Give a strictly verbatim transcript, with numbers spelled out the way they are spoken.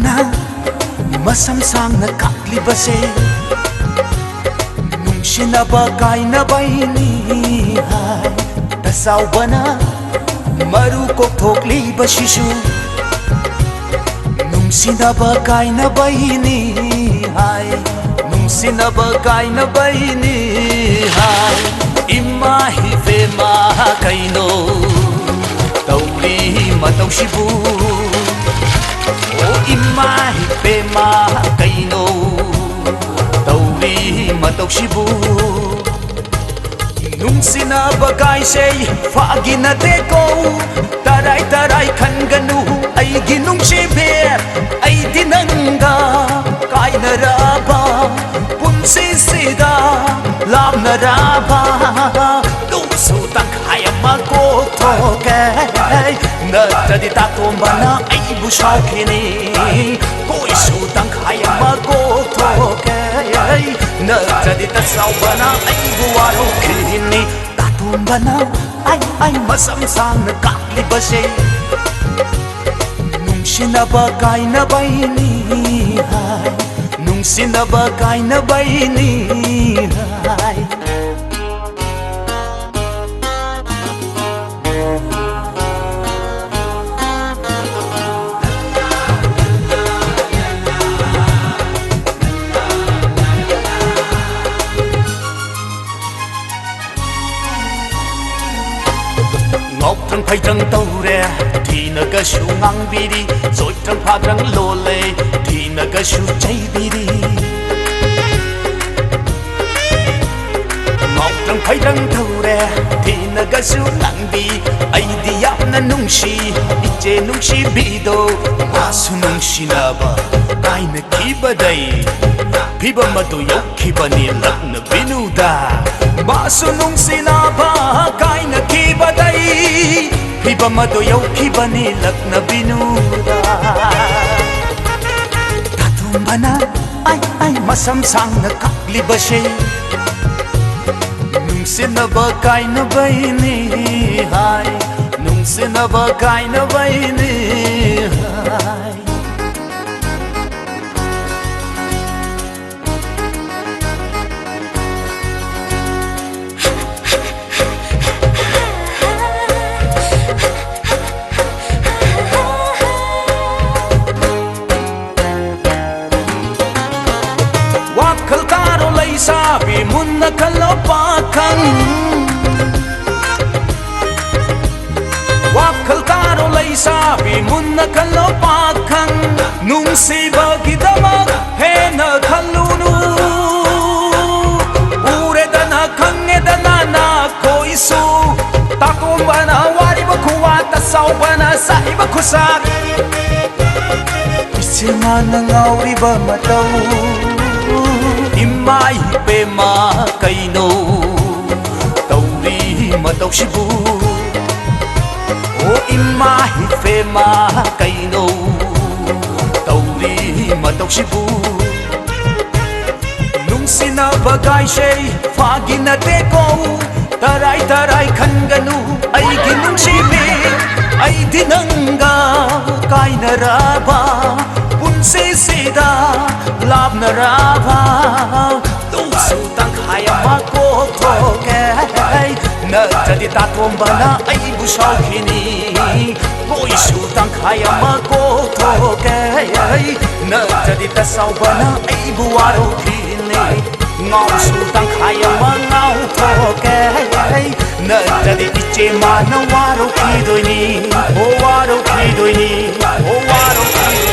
ꯅ ꯃꯁꯝ ꯁꯥꯡꯅ ꯀꯛꯂꯤꯕꯁꯦ ꯅꯨꯡꯁꯤꯅꯕ ꯀꯥꯏꯅꯕꯩꯅꯤ ꯍꯥꯏ꯫ ꯇꯆꯥꯎꯕꯅ ꯃꯔꯨ ꯀꯣꯛꯊꯣꯛꯂꯤꯕꯁꯤꯁꯨ ꯅꯨꯡꯁꯤꯅꯕ ꯀꯥꯏꯅꯕꯩꯅꯤ ꯍꯥꯏ꯫ ꯅꯨꯡꯁꯤꯅꯕ ꯀꯥꯏꯅꯕꯩꯅꯤ ꯍꯥꯏ꯫ ꯏꯃꯥ ꯏꯕꯦꯝꯃ ꯀꯩꯅꯣ ꯇꯧꯔꯤ ꯃꯇꯧꯁꯤꯕꯨ? ꯑꯣ ꯏꯃꯥ ꯏꯕꯦꯝꯃ ꯀꯩꯅꯣ ꯇꯧꯔꯤ ꯃꯇꯧꯁꯤꯕꯨ? ꯅꯨꯡꯁꯤꯅꯕ ꯀꯥꯏꯁꯦ ꯐꯥꯒꯤ ꯅꯠꯇꯦꯀꯣ꯫ ꯇꯔꯥꯏ ꯇꯔꯥꯏ ꯈꯟꯒꯅꯨ ꯑꯩꯒꯤ ꯅꯨꯡꯁꯤꯕꯤ, ꯑꯩꯗꯤ ꯅꯪꯒ ꯀꯥꯏꯅꯔꯕ ꯄꯨꯟꯁꯤꯁꯤꯗ ꯂꯥꯞꯅꯔꯕ ꯇꯨꯁꯨ ꯇꯪꯈꯥꯏ ꯑꯃ ꯀꯣꯛꯊꯣꯛꯀꯦ꯫ ꯅꯠꯇ꯭ꯔꯗꯤ ꯇꯥꯇꯣꯝꯕꯅ ꯑꯩꯕꯨ ꯁꯥꯎꯈꯤꯅꯤ꯫ ꯀꯣꯏꯁꯨ ꯇꯪꯈꯥꯏ ꯑꯃ ꯀꯣꯛꯊꯣꯛꯀꯦ꯫ ꯅꯠꯇ꯭ꯔꯗꯤ ꯇꯆꯥꯎꯕꯅ ꯑꯩꯕꯨ ꯋꯥꯔꯧꯈꯤꯅꯤ꯫ ꯇꯥꯇꯣꯝꯕꯅ ꯑꯩ ꯑꯩ ꯃꯁꯝ ꯁꯥꯡꯅ ꯀꯛꯂꯤꯕꯁꯦ ꯅꯨꯡꯁꯤꯅꯕ ꯀꯥꯏꯅꯕꯩꯅꯤ ꯍꯥꯏ꯫ ꯅꯨꯡꯁꯤꯅꯕ ꯀꯥꯏꯅꯕꯩꯅꯤ ꯍꯥꯏ꯫ ꯉꯥꯎꯇ꯭ꯔꯪ ꯐꯩꯗ꯭ꯔꯪ ꯇꯧꯔꯦ, ꯊꯤꯅꯒꯁꯨ ꯉꯥꯡꯕꯤꯔꯤ꯫ ꯆꯣꯏꯇ꯭ꯔꯪ ꯐꯥꯗ꯭ꯔꯪ ꯂꯣꯜꯂꯦ, ꯊꯤꯅꯒꯁꯨ ꯆꯩꯕꯤꯔꯤ꯫ ꯉꯥꯎꯇ꯭ꯔꯪ ꯐꯩꯗ꯭ꯔꯪ ꯇꯧꯔꯦ, ꯊꯤꯅꯒꯁꯨ ꯉꯥꯡꯕꯤ꯫ ꯑꯩꯗꯤ ꯌꯥꯝꯅ ꯅꯨꯡꯁꯤ ꯏꯆꯦ ꯅꯨꯡꯁꯤꯕꯤꯗꯣ꯫ ꯃꯥꯁꯨ ꯅꯨꯡꯁꯤꯅꯕ ꯀꯥꯏꯅꯈꯤꯕꯗꯩ ꯐꯤꯕꯝ ꯑꯗꯨ ꯌꯧꯈꯤꯕꯅꯤ ꯂꯛꯅꯕꯤꯅꯨꯗ꯫ ꯃꯥꯁꯨ ꯅꯨꯡꯁꯤꯅꯕ ꯀꯥꯏꯅꯈꯤꯕꯗꯩ ꯐꯤꯕꯝ ꯑꯗꯨ ꯌꯧꯈꯤꯕꯅꯤ ꯂꯛꯅꯕꯤꯅꯨꯗ꯫ ꯇꯥꯇꯣꯝꯕꯅ ꯑꯩ ꯑꯩ ꯃꯁꯝ ꯁꯥꯡꯅ ꯀꯛꯂꯤꯕꯁꯦ ꯅꯨꯡꯁꯤꯅꯕ ꯀꯥꯏꯅꯕꯩꯅꯤ ꯍꯥꯏ꯫ ꯅꯨꯡꯁꯤꯅꯕ ꯀꯥꯏꯅꯕꯩꯅꯤ ꯍꯥꯏ꯫ ꯃꯨꯟꯅ ꯈꯜꯂꯣ ꯄꯥꯈꯪ, ꯋꯥꯈꯜ ꯇꯥꯔꯣ ꯂꯩꯁꯥꯕꯤ, ꯃꯨꯟꯅ ꯈꯜꯂꯣ ꯄꯥꯈꯪ꯫ ꯅꯨꯡꯁꯤꯕꯒꯤꯗꯃꯛ ꯍꯦꯟꯅ ꯈꯜꯂꯨꯅꯨ꯫ ꯎꯔꯦꯗꯅ ꯈꯪꯉꯦꯗꯅ ꯅꯈꯣꯏꯁꯨ, ꯇꯥꯇꯣꯝꯕꯅ ꯋꯥꯔꯤꯕ ꯈꯨꯋꯥ, ꯇꯆꯥꯎꯕꯅ ꯁꯥꯏꯕ ꯈꯨꯁꯥꯛ꯫ ꯏꯆꯦ ꯃꯥꯅ ꯉꯥꯎꯔꯤꯕ ꯃꯇꯧ, ꯏꯃꯥ ꯏꯕꯦꯝꯃ ꯀꯩꯅꯣ ꯇꯧꯔꯤ ꯃꯇꯧꯁꯤꯕꯨ? ꯑꯣ ꯏꯃꯥ ꯏꯕꯦꯝꯃ ꯀꯩꯅꯣ ꯇꯧꯔꯤ ꯃꯇꯧꯁꯤꯕꯨ? ꯅꯨꯡꯁꯤꯅꯕ ꯀꯥꯏꯁꯦ ꯐꯥꯒꯤ ꯅꯠꯇꯦꯀꯣ, ꯇꯔꯥꯏ ꯇꯔꯥꯏ ꯈꯟꯒꯅꯨ ꯑꯩꯒꯤ ꯅꯨꯡꯁꯤꯕꯤ꯫ ꯑꯩꯗꯤ ꯅꯪꯒ ꯀꯥꯏꯅꯔꯕ, ꯄꯨꯟꯁꯤꯁꯤꯗ ꯂꯥꯞꯅꯔꯕ, ꯇꯧꯁꯨ ꯇꯪꯈꯥꯏ ꯑꯃ ꯀꯣꯛꯊꯣꯛꯀꯦ, ꯅꯠꯇ꯭ꯔꯗꯤ ꯇꯥꯇꯣꯝꯕꯅ ꯑꯩꯕꯨ ꯁꯥꯎꯈꯤꯅꯤ꯫ ꯀꯣꯏꯁꯨ ꯇꯪꯈꯥꯏ ꯑꯃ ꯀꯣꯛꯊꯣꯛꯀꯦ, ꯅꯠꯇ꯭ꯔꯗꯤ ꯇꯆꯥꯎꯕꯅ ꯑꯩꯕꯨ ꯋꯥꯔꯧꯈꯤꯅꯤ꯫ ꯉꯥꯎꯁꯨ ꯇꯪꯈꯥꯏ ꯑꯃ ꯉꯥꯎꯊꯣꯛꯀꯦ, ꯅꯠꯇ꯭ꯔꯗꯤ ꯏꯆꯦ ꯃꯥꯅ ꯋꯥꯔꯧꯈꯤꯗꯣꯏꯅꯤ꯫ ꯑꯣ ꯋꯥꯔꯧꯈꯤꯗꯣꯏꯅꯤ, ꯑꯣ ꯋꯥꯔꯧꯈꯤꯗꯣꯏꯅꯤ꯫